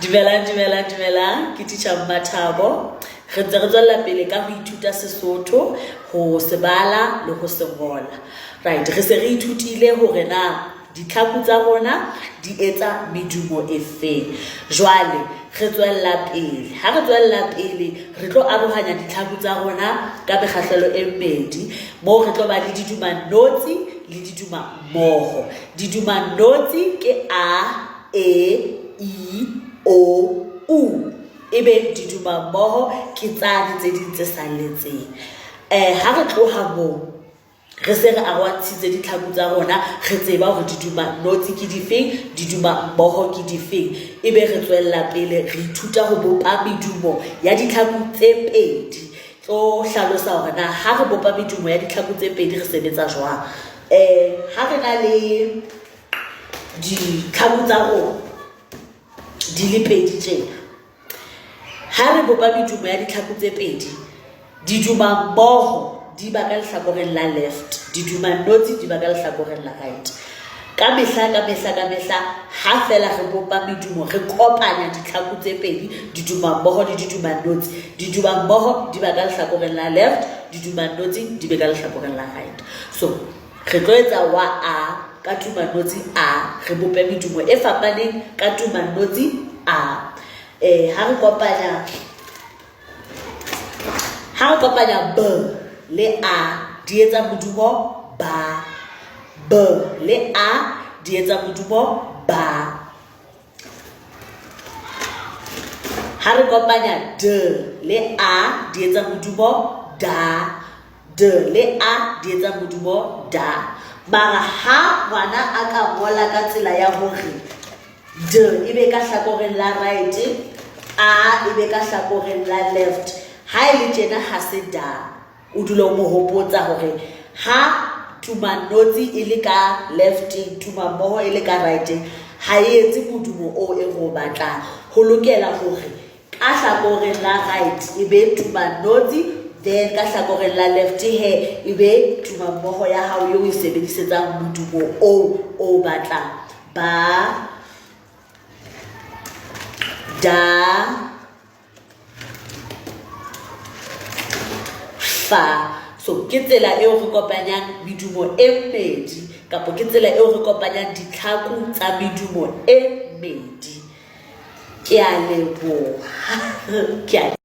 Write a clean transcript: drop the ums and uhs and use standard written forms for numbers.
Dumelang, dumelang, dumelang. Ke Teacher Mmathabo. Re ntse re tswella pele ka ho ithuta Sesotho, ho se bala le ho se ngola. Right, re se re ithutile hore na ditlhaku tsa rona di etsa medumo e feng. Jwale re tswella pele. Ha re tswella pele, re tlo arohanya ditlhaku tsa rona ka mekgahlelo e mmedi, moo re tlo ba le didumanotsi le didumammoho. Didumanotsi ke a, E, I, O, U. Ebe didumammoho ke tsane tse ding tse salletseng. Um ha re tloha moo, re se re arohantshitse ditlhaku tsa rona, re tseba hore didumanotsi ke difeng, didumammoho ke difeng. Ebe re tswella pele re ithuta ho bopa medumo ya ditlhaku tse pedi. Tlo hlalosa hore na ha re bopa medumo ya ditlhaku tse pedi re sebetsa jwang. Um ha re na le ditlhaku tsa rona di le pedi tjena, ha re bopa medumo ya ditlhaku tse pedi, didumammoho di ba ka lehlakoreng la left, didumanotsi di ba ka lehlakoreng la right. Ka mehla, ka mehla, ka mehla, ha fela re bopa medumo, re kopanya ditlhaku tse pedi, didumammoho le didumanotsi, didumammoho di ba ka lehlakoreng la left, didumanotsi di be ka lehlakoreng la right. So Re tlo etsa wa a ka tumanotsi a, re bope medumo e fapaneng ka tumanotsi a. Ha re kopanya, ha re kopanya b le a, di etsa modumo ba. B le a di etsa modumo ba. Ha re kopanya d le a, di etsa modumo da. D le A di etsa modumo da. Mara ha ngwana a ka ngola ka tsela ya hore D e be ka hlakoreng la right, A e be ka hlakoreng la left, ha e le tjena ha se da. O dula o mo hopotsa hore ha tumanotsi e le ka left, tumammoho e le ka right, ha e etse modumo oo e re o batlang. Ho lokela hore Ka hlakoreng la right e be tumanotsi, then ka hlakoreng la left he e be tumammoho ya hao eo e sebedisetsang modumo oo o batlang. Ba, da, fa. So ke tsela eo re kopanyang medumo e mmedi, kapo ke tsela eo re kopanyang ditlhaku tsa medumo e mmedi. Ke a leboha. Ke a.